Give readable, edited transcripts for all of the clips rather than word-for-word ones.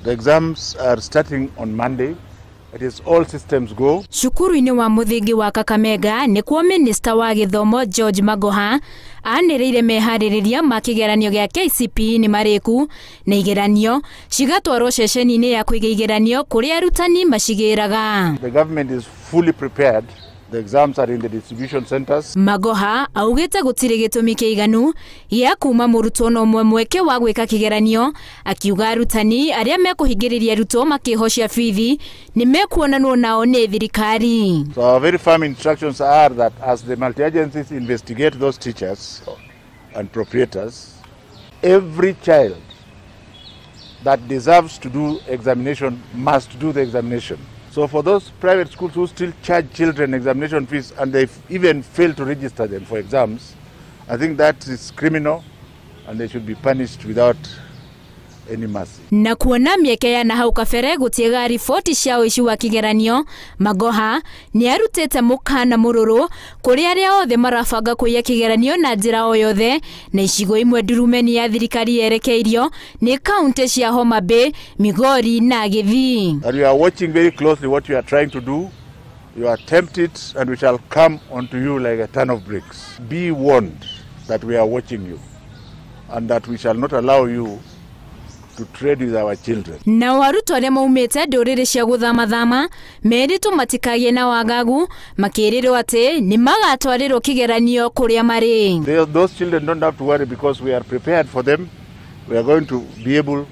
The exams are starting on Monday. It is all systems go. Cukuru-inĩ wa mũthingi wa Kakamega nĩkuo minista wa gĩthomo George Magoha anĩrĩire meharĩrĩria ma kĩgeranio gĩa KCPE nĩ marĩku na igeranio cigatwarwo ceceni-inĩ ya kũiga igeranio kũrĩa arutani macigĩraga. The government is fully prepared. The exams are in the distribution centers. Magoha augĩte gũtirĩ gĩtũmi kĩiganu gĩa kuma mũrutwo na ũmwe mweke wa gwĩka kĩgeranio, akiuga arutani arĩa mekũhingĩrĩria arutwo makĩhocia bithi nĩ mekuonanwo nao nĩ thirikari. So our very firm instructions are that as the multi-agencies investigate those teachers and proprietors, every child that deserves to do examination must do the examination. So for those private schools who still charge children examination fees and they even fail to register them for exams, I think that is criminal and they should be punished without any mercy. Na kuona mĩeke ya na hau kabere gũtiga riboti cia ũici wa kĩgeranio, Magoha nĩ arutĩte mũkana mũrũrũ kũrĩ arĩa othe marabanga kũiya kĩgeranio na njĩra o yothe, na icigo imwe ndurumeni ya thirikari yerekeirio nĩ kaunti cia Homa Bay, Migori na Gĩthii. And we are watching very closely what you are trying to do. You attempt it and we shall come onto you like a ton of bricks. Be warned that we are watching you and that we shall not allow you to trade with our children. Na arutwo arĩa maumĩte ndũrĩrĩ cia gũthamathama merĩtwo matikagĩe na wagagu, makĩrĩrwo atĩ nĩ magatwarĩrwo kĩgeranio kũrĩa marĩ. Those children don't have to worry because we are prepared for them. We are going to be able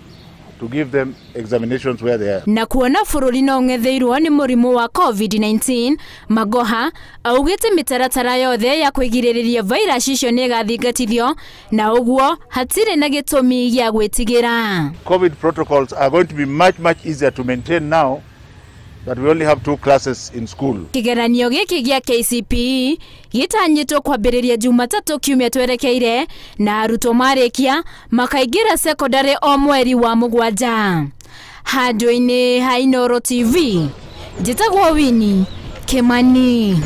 to give them examinations where they are. Na kuona bũrũri no ũng'etheirwo nĩ mũrimũ wa COVID-19, Magoha augĩte mĩtaratara yothe ya kwĩgirĩrĩria virus icio nĩ ĩgathingatithio na ũguo hatirĩ na gĩtũmi gĩa gwĩtigĩra. COVID protocols are going to be much, much easier to maintain now that we only have 2 classes in school. Kĩgeranio gĩkĩ gĩa KCPE gĩtanyĩtwo kwambĩrĩria Jumatatũ kiumia twerekeire na arutwo marĩkia makaingĩra secondary o mweri wa 7. Handũ-inĩ ha Inooro TV, njĩtagwo Winnie Kimani.